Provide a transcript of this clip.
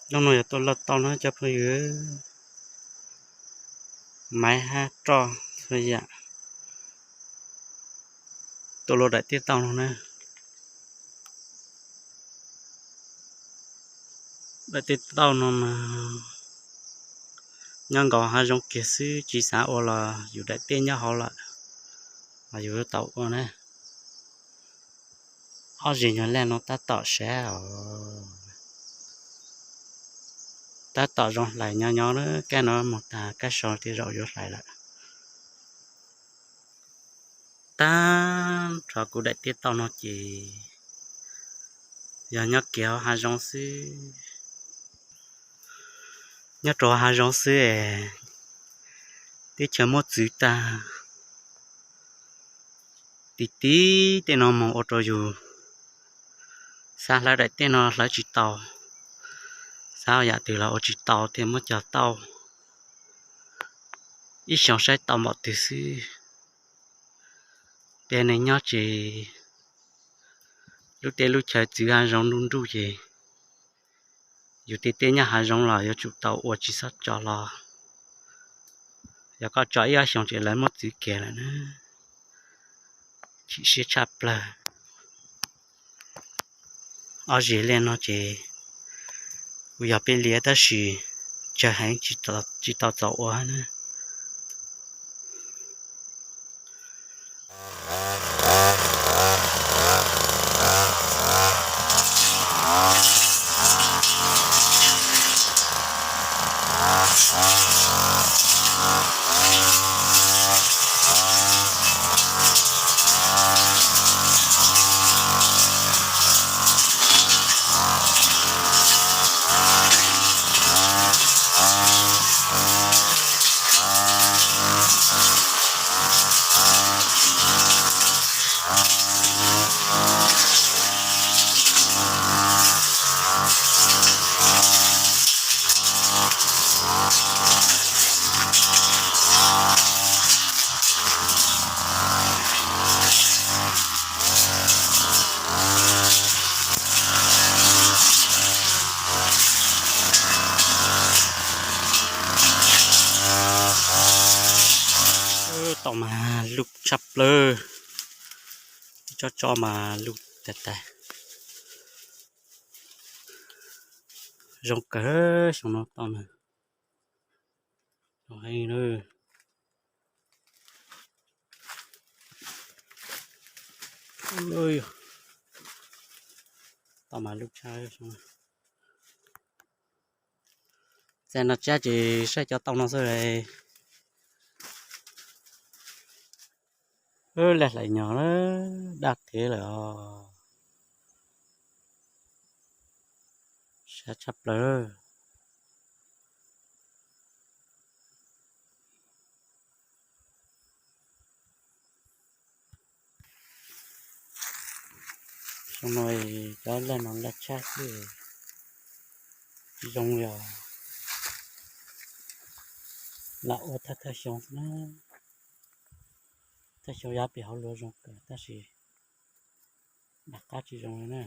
Hnub no yog tuaj luaj tauj na cov phooj ywg, maiv hab roj txhua yam, tuaj luaj daim tiaj tauj no na. Daim tiaj tauj no mas nyob nkaus hav zoov kiag xwb, tsis xav ua los yus daim tiaj nyob hauv lawm, mas yus yuav tau ua na. Ob zeg nyuag laj no tab tom sab os, tab tom zoo hlais nyob nyob na, kab no mus tag kab sau tej zaum yuav hlais lawm. Tag nrho kuv daim tiaj tauj no ces yog nyob kiag hauv hav zoov xwb. Nyob rau hav zoov xwb es teb chaws muab txwv tag, tim tib tej no mus ua rau yus xav hlawv daim tiaj no hlawv tsis tau, xav ua yam twg los ua tsis tau thiaj muab cog tauj. Ib xyoos saib tau npaum twg xwb. Tej neeg nyob ces lub teb lub chaw txwv hav zoov nruj nruj ces yus tej teb nyob hav zoov los yuav tsum tau ua tsis txhob tso los. Yog koj tso ib ob xyoos ces lawv muab txwv kiag lawm na. Chim siab tshaj plawg. Ob zeg liaj no ces kuj yog peb liaj tab sis tsawg heev tsis tau txaus ua na. Tau mas luj tshaj plawg, tsob tsob mas luj tag tag. Zoo kawg xyoo no tau na, zoo heev na. Tau mas luj tshaj xyoo no. Txij no tsab ces saib cov tau no xwb. Laj hlais nyob daj kev lawm os. Sab tshaj plaws. Xyoo no cov laj no laj tshaj xwb, tsis zoo li os. Lam ua thawj thawj xyoo xwb na. Thawj xyoo yav pem hauv luav zoo kawg tab sis nram qab tsis zoo li na.